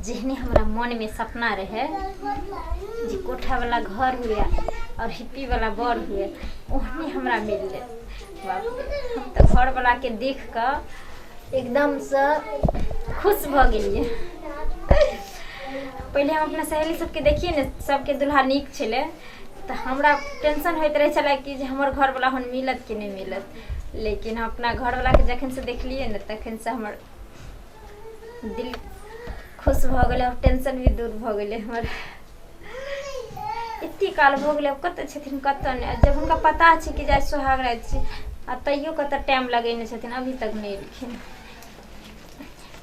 जेहने हमरा मनमे सपना रहै जे कोठावला घर हुए आओर हिप्पीवला बर हुए, ओहने हमरा मिललै। बाप रे, हम तऽ घरवलाके देख कऽ एकदमसँ खुश भऽ गेलियै। पहिले हम अपना सहेली सबके देखियै ने, सबके दुल्हा नीक छलै, तऽ हमरा टेंशन होइत रहै छलै कि जे हमर घरवला ओहन मिलत कि नहि मिलत। लेकिन हम अपना घरवलाके जखनसँ देखलियै ने, तखनसँ हमर दिल खुश भऽ गेलै आओर टेंशन भी दूर भऽ गेलै हमर। एते काल भऽ गेलै, आब कतऽ छथिन कतऽ नहि। जब हुनका पता छै कि जे आइ सोहाग राति छै, आ तैयो कतऽ टाइम लगेने छथिन, अभी तक नहि एलखिन।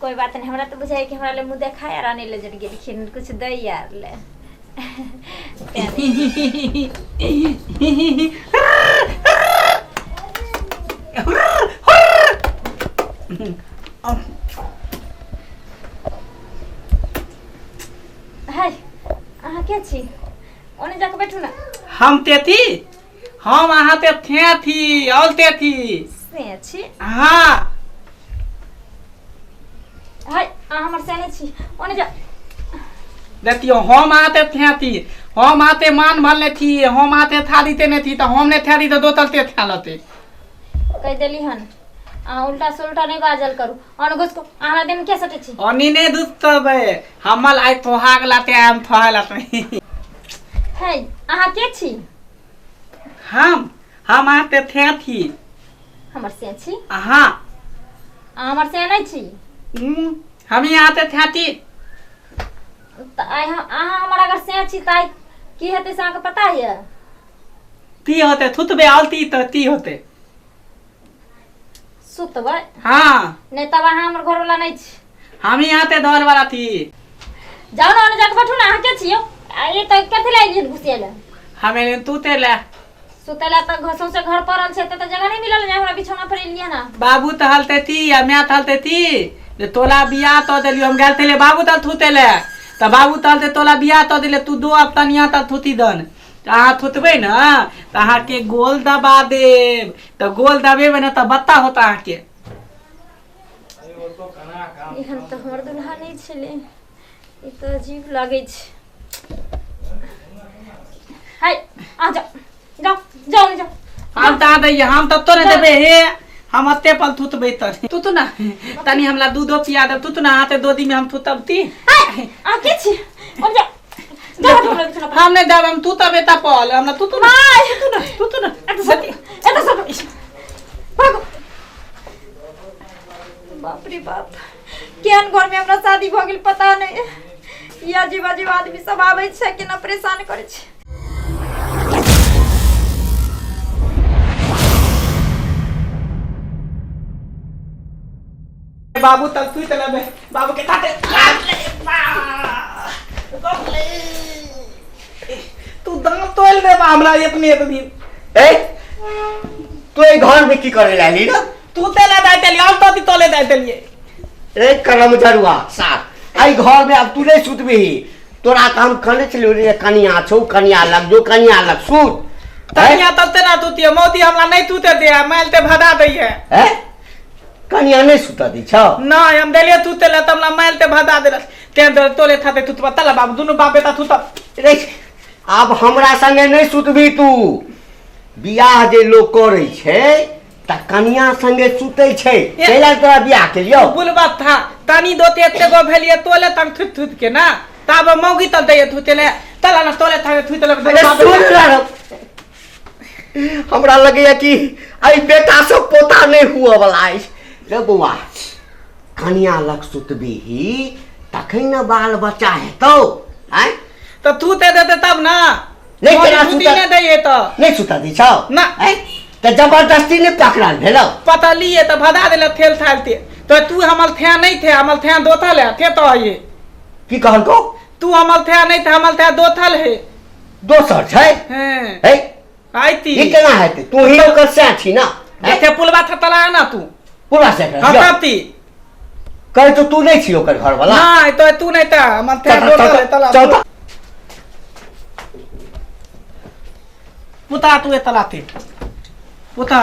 कोइ बात नहि, हमरा तऽ बुझाइए कि हमरा लए मुँह देखाय आर आनै लए जरि गेलखिन, किछु दै आर लए। हाय, अहाँ के छी? ओने जाके बैठू ना। हम तेथी, हम अहाँ ते थे थी और तेथी से छी? हाँ। हाय, अहाँ हमर से छी, ओने जा। देखियो, हम आते थे थी, हम आते मान भरले थी, हम आते था दीते नहीं थी, तो हम नहीं था दी तो दो तलते था लते। कहि देली हन, अहाँ उल्टा सुल्टा नहि बाजल करू। अन घुसको, अहाँ हमरा देहमे किया सटै छी? अनी ने दुस्तबे हमल आइ थोहाग लाते, हम थोहा लाते। हे, अहाँ के छी? हम आते थे थी। हमर से छी? हाँ। अहाँ हमर से नहि छी। हम ही आते थे थी। तऽ आइ हम अहाँ हमर अगर से छी तऽ आइ की हेतै से अहाँके पता यऽ? ती होते थुतबे आलती तो ती होते। सुतबै? हाँ। नहि, तब अहाँ हमर घरवाला नहि छी। हम ही आते धर वाला थी। जाउ ने, ओने जाके बैठू ने। अहाँ के छी यौ? आ ई तऽ कथी लागि गेल घुसिए लए? हमें तू ते ले। सुतै लए तऽ सौंसे घर पड़ल छै, एतऽ तऽ जगह नहि मिलल जे हमरा बिछौना पर एलियै ना। बाबू तहलते थी आ मैं तहलते थी जे तोला बियाह तो देलियो। हम गेल थे बाबू तल थूते ले, तऽ बाबू तहलते तोला बियाह तो दिले, तू दो अब तनिया तल थूती दन। तऽ अहाँ थुतबै ने तऽ अहाँके गोल दबा देब, तऽ गोल दबेबै ने तऽ बत्ता होता अहाँके। एहन तऽ हमर दुल्हा नहि छलै, ई तऽ अजीब लागै छै। हाय, आ जाओ जाओ जाओ जाओ। हम तऽ दैया, हम तऽ तोरे देबै। हे, हम अते पल थुतबै तऽ तू तो ना तनी हमरा दूधो पिया देब। तू तो ना हाथे दो दी में हम थुतब ती। आ के छी? और जा जा, हटो हमरा बिछौना पर। हम नहीं देब, हम तू तब एता पल हमरा तू तू ना, तू ना, तू तू ना। एतऽ सट, एतऽ सट, भागो। बाप रे बाप, केहन घर में हमरा शादी भऽ गेल पता नहि। ई अजीब अजीब आदमी सब आबै छै, केना परेशान करै छै। बाबू तब तू चला बे बाबू के ताते तू दांत तोड़ दे हमरा इतने इतनी। ए, तू एहि घर में की करे लाली ना? तू तेला दाय तेली, हम तो तोले दाय तेलिए। रे करम जरुआ साथ, एहि घर में अब तू नहीं सुतबही। तोरा तऽ हम कहने छलियौ रे, कनिया छौ, कनिया लग जो, कनिया लग सुत। तनिया तब तेना तूतिए मौती, हमरा नहीं तूते दे, माइल ते भदा दैए। हैं, कनिया नहीं सुतऽ दै छौ? नहीं, हम देलिए तूते ला त हमरा माइल ते भदा देलक, तें दर तोले थाते तूतबा। तला बाबू, दुनू बाप बेटा थूतब। रे, आब हमरा संगे नहीं सुतबी तू। बियाह जे लोग करै छै तऽ कनिया संगे सुतै छै, ताहि लए तोरा बियाह केलियौ। बुलबा था तनी दोते एते गो भेलिए तोले तंग थुत थुत के ना, तब मौगी तल दैए थुते ले तला ना तोले था थुत ले। अरे सुन रह, हमरा लगैया कि एहि बेटा से पोता नहीं हुअ वाला अछि। रे बौआ, कनिया लग सुतबीही तखन ने बाल बच्चा हेतौ। आँय? तऽ थूते देते तब ना। नहीं केना थूती सुतत? नहि दैए तऽ। नहीं सुतऽ दै छौ? ना। आँय? तऽ जबरदस्ती नहि पकड़ल भेलौ? पतलिए तऽ भदा देले थेल थाल ते, तो तू हमर थे नहीं थे, हमर थे दोथल है थे तो ये। की कहलको? तू हमर थे नहीं थे, हमर थे दोथल है। दोसर छै? हैं। है। आइती। ई केना हेतै? तू ही ओकर सैं छी ना? जते पुलवा था तला ना तू। पुलवा से हाँ, तब ती कहे तो तू नहीं छी ओकर घर वाला? नहीं तो तू नहीं था, हमर थे दोथल है तला। चल चल। पुता, तू ए तलाते पुता।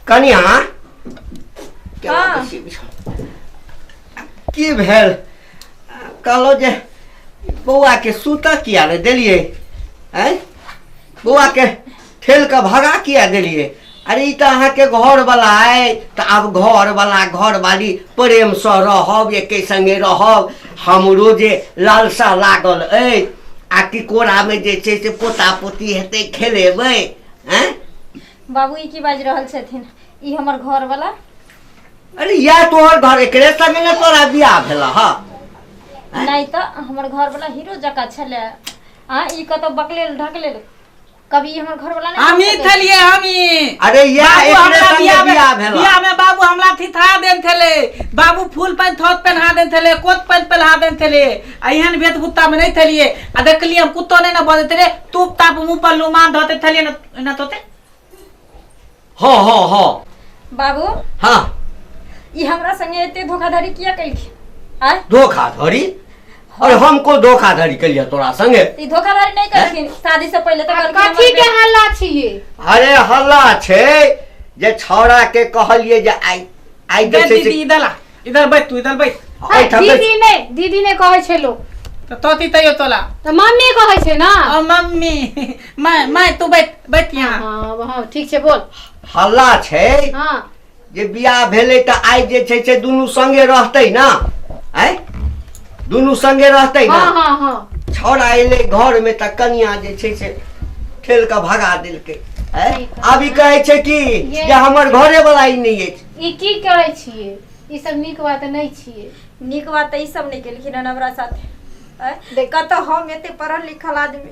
कनिया। हाँ। की भेल? कहलहुँ जे बौआके सुतऽ किया ने देलियै आँय बौआके ठेल कऽ भगा किया देलियै अरे ई तऽ अहाँके घरवला अइ तऽ आब घरवला घरवाली प्रेमसँ रहब एके सङ्गे रहब हमरो जे लालसा लागल अइ आ कि कोरामे जे छै से पोता पोती हेतै खेलेबै आँय बाबू ई की बाजि रहल छथिन ई हमर घरवला अरे इएह तोहर घर एकरे संगे ने तोरा बियाह भेल हँ नहि तऽ हमर घरवला हीरो जकाँ छलै आ ई कतौ बकलेल ढकलेल कभी ई हमर घरवला नहि हमी भऽ सकैत। थलिए हमी अरे इएह बाबू एकरे हमरा संगे बियाह में बियाह भेल बियाह में बाबू हमरा थिथा देन थेले बाबू फूल पैंट थोत पहना देन थेले कोट पैंट पहना देन थेले आ एहन भेद गुत्ता में नहीं थलिए आ देखलिए हम कुत्तो नहीं ना बजते रे तूप ताप मुंह पर लुमान धोते थलिए ना ना तोते हँ हँ हँ बाबू हँ ई हमरा संगे एते धोखाधड़ी किया केलखिन आय धोखाधड़ी अरे हम को धोखाधड़ी केलियै तोरा संगे ई धोखाधड़ी नहीं केलखिन शादी से पहिले तऽ कहलखिन हमर कथी के बेटा- हल्ला छियै अरे हल्ला छै जे छौड़ा के कहलियै जे आइ आइ दे जे छै से दीदी इधर आ इधर बैठ तू इधर बैठ एहिठाम बैठ। दीदी नहि दीदी नहि कहै छै लोक तो तोती तैयो तोला तऽ मम्मी कहै छै ने ओ मम्मी मैं मैं तू बैठ बैठ यहाँ हँ हँ ठीक छै बोल हल्ला छै हँ जे बियाह भेलै तऽ आइ जे छै से दुनू संगे रहतै ने आँय दुनू संगे रहतै ने हँ हँ हँ छौड़ा एलै घरमे तऽ कनिया जे छै से ठेल कऽ भगा देलकै आँय? आब ई कहै छै कि जे हमर घरे वाला ई नहि अछि ई की करै छियै ई सब नीक बात नहि छियै नीक बात तऽ ई सब नहि केलखिन हन हमरा साथे आँय? देख। कतऽ हम एते पढ़ल लिखल आदमी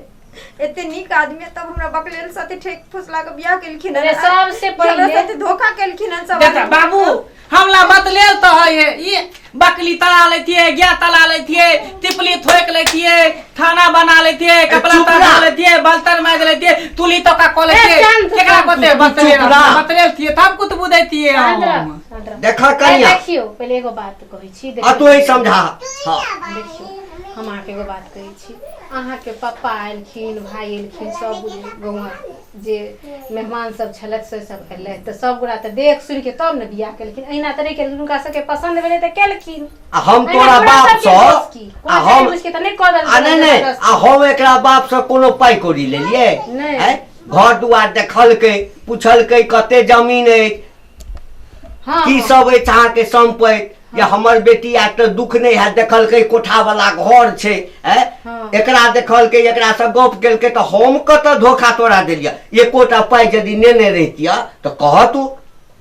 एते नीक आदमी तब हमरा बकलेल साथे ठेक फुसला के बियाह केलखिन हन अरे सबसे हमरा पहिले- साथे धोखा केलखिन हन सब देखा आदमी। बाबू हमला बतलेल तो है ये ये बकली तला लेतिए गाय तला लेतिए तिपली थोक लेतिए थाना बना लेतिए कपड़ा चुप तला रह। लेतिए बर्तन माज लेतिए तुली तो का को लेतिए ए, शांत, केकरा शांत। कोते बतलेल चुप रह। बतलेल थिए तब कुछ बुदैतिए शांत रह, हम शांत रह। देख ए, कनिया देखियौ पहिले एगो बात कहै छी आ तू ही समझा हाँ देखियौ हम अहाँके एगो बात कहै छी अहाँके पप्पा एलखिन भाय एलखिन सब गौआँ जे मेहमान सब छलथि से सब एलथि तऽ सब गोरा तऽ देख सुनि के तब ने बियाह केलखिन अहिना तऽ नहि केलखिन हुनका सबके पसन्द भेलै तऽ केलखिन आ हम अहिना तोरा तोरा बाप सबके सँ दोष की? आ कोनो हम जानि बुझि के तऽ नहि कऽ देलकै आ नहि नहि जबरदस्ती। आ हम एकरा बाप सँ कोनो पाइ कौड़ी लेलियै नहि। आँय? घर दुआर देखलकै पुछलकै कते जमीन अछि हँ की हँ। सब अछि अहाँके सम्पति जे हमर बेटी आयत तऽ दुख नहि हैत देखलकै कोठावला घर छै आँय? हँ। एकरा देखलकै एकरासँ गप केलकै तऽ हम कतऽ धोखा तोरा देलियै एकोटा पाइ यदि नेने रहितियै तऽ कह तू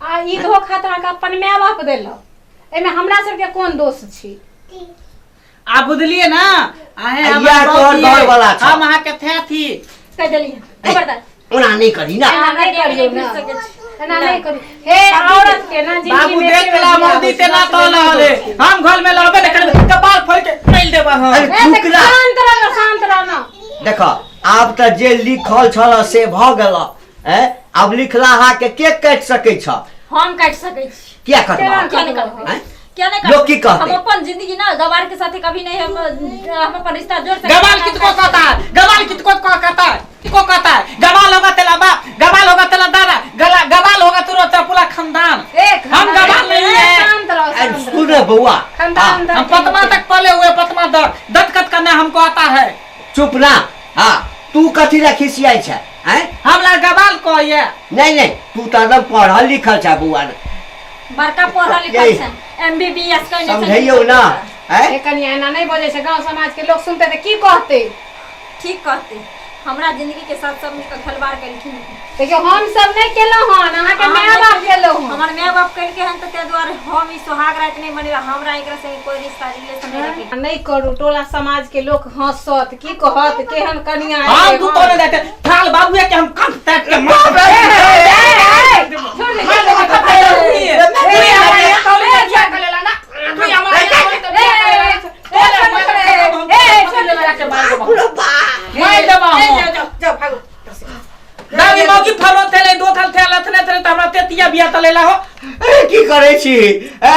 आ ई धोखा तऽ अहाँके अपन माय बाप देलक एहिमे हमरा सबके कोन दोष छी आ बुझलिए ना आहे आ हमर इएह तोहर बाप घरवला ये, छौ। हम अहाँ के थे थी कहि देलियै खबरदार ओना नहि करी ना एना नहि हमरा करियौ नहि ना घुसि सकै छी। एना नहि करियौ हे औरत के ना जिंदगी बाबू में देख एके बेर ला बियाह मर्दी होइ छै, तेना दस तो बेर नहि लहले होइ छै। हम घर में लहबे न करबे कपार फोड़ के फैल देबा हम अरे ए, तऽ चुप रह। शांत रह शांत रह ना देख आब तऽ जे लिखल छल से भऽ गेल ऐं आब लिखलाहा के के काटि सकै छ हम काटि सकै छी किया कटबा किया नहि कटबै आँय? किया नहीं लोग की कटबै? कहतै? हम अपन जिंदगी ना गवार के साथे कभी नहीं हम हम अपन रिश्ता जोड़ सकते गवाल कितको कहता है गवाल कितको कहता है कितको कहता है गवाल होगा तेरा बाप गवाल होगा तेरा दादा गला गवाल होगा तेरा तेरा पूरा खानदान एक हम गवाल नहीं है शांत रहो ऐं, शांत रहो सुन बौआ खानदान हाँ, हम पतमा तक पले हुए पतमा दर दत्तकत करना हमको आता है चुप ना हाँ तू कथी लए खिसियाइ छै आँय हमरा गवाल कहैया नहि नहि तू तऽ एकदम पढ़ल लिखल छै बौआ बड़का पढ़ल लिखल यही। छै एमबीबीएस कयने छै समझैयौ ना आँय ए कनिया एना नहि बजै छै गाँव समाज के लोग सुनतै तऽ की कहतै ठीक कहते हमरा जिंदगी के साथ सब मिलकर खिलवाड़ केलखिन देखियौ हम सब नहि केलहुँ हन अहाँके माय बाप केलहुँ हन हमर माय बाप केलकै हन तऽ ताहि दुआरे हम ई सोहाग राति नहि मनेबै हमरा एकरा संगे कोई रिश्ता रिलेशन नहि रखै नहि करू टोला समाज के लोक हंसत की कहत केहन कनिया हम एलै तू हन। तो नहीं देते थाल बाबू के हम कंठ काट के मार ए, छोड़ दे, दादी मौकी फरो थेले दो थल थेले थने थने त हमरा तेतिया बिया तलेला हो ए, की करै छी ए,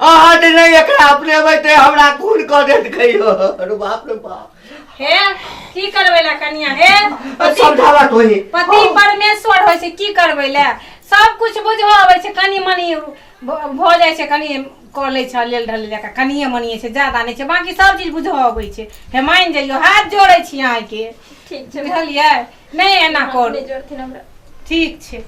अहाँ जे नहि एकरा अपनेबै तऽ हमरा खून कऽ देत कहियो अरे बाप रे बाप हे की करबै ला कनिया हे समझावा तोही पति परमेश्वर होइ छै की करबै ला सब कुछ बुझहो अबै छै कनि मनि भऽ जाइ छै कनि कऽ लै छै लेल ढल जकाँ कनिए मनिए छै ज्यादा नहि छै बाँकी सब चीज बुझऽ अबै छै हे मानि जइयौ हाथ जोड़ै छी अहाँके ठीक छै बुझलियै नहि एना करू नहि जोड़थिन हमरा ठीक छै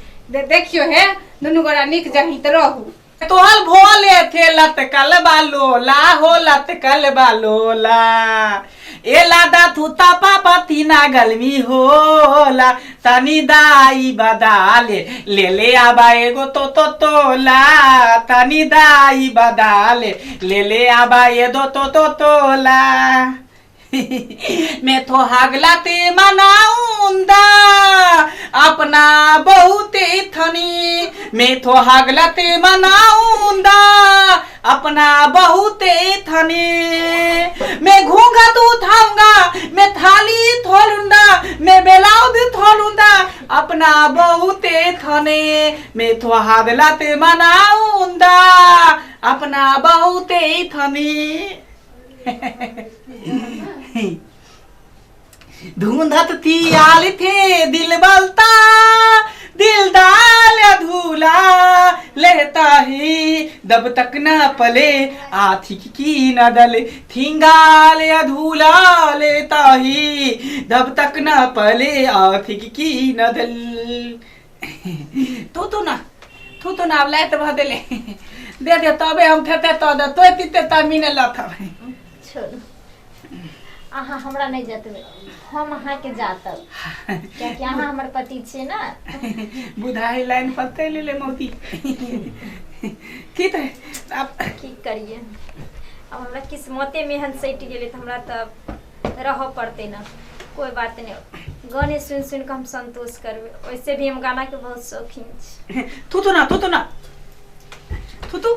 देखियौ हे दुनू गोरा नीक जहित रहू तोहल भोले थे लटकल बालोला हो लटकल बालोला ए लादा थुता पापा तीना गलमी होला तनी दाई बदाले ले ले आबा एगो तो तो तोला तनी दाई बदाले ले ले आबा ए दो तो तो तोला मैं तो हागलाते मनाऊंदा अपना बहुते थनी मैं तो हागलाते मनाऊंदा अपना बहुते थनी मैं घूंघट उठाऊंगा मैं थाली थोलूंगा मैं बेलाउद थोलूंगा अपना बहुते थने मैं तो हागलाते मनाऊंदा अपना बहुते थनी धूंधत थी आल थे दिल बलता दिल दाल अधूला लेता ही दब तक न पले आथिक की न दल थिंगाल अधूला लेता ही दब तक न पले आथिक की न दल तू तू ना तू तो ना आब लाइत भऽ देले दे दे तबे हम थेते त दे तो तीते त मिने लथ छोड़ू अहाँ हमरा नहि जतबै हम अहाँके जातब कियाकि अहाँ हमर पति छियै ने बुधाई लाइन पत्ते ले ले मौती की तऽ आब की करियै अब हमरा किस्मतेमे एहन सटि गेलै तऽ हमरा तऽ रहऽ पड़तै ने कोइ बात नहि गाने सुनि सुनि कऽ हम संतोष करबै वैसे भी हम गानाके बहुत शौकीन छी थू थू ना थू थू ना थू थू।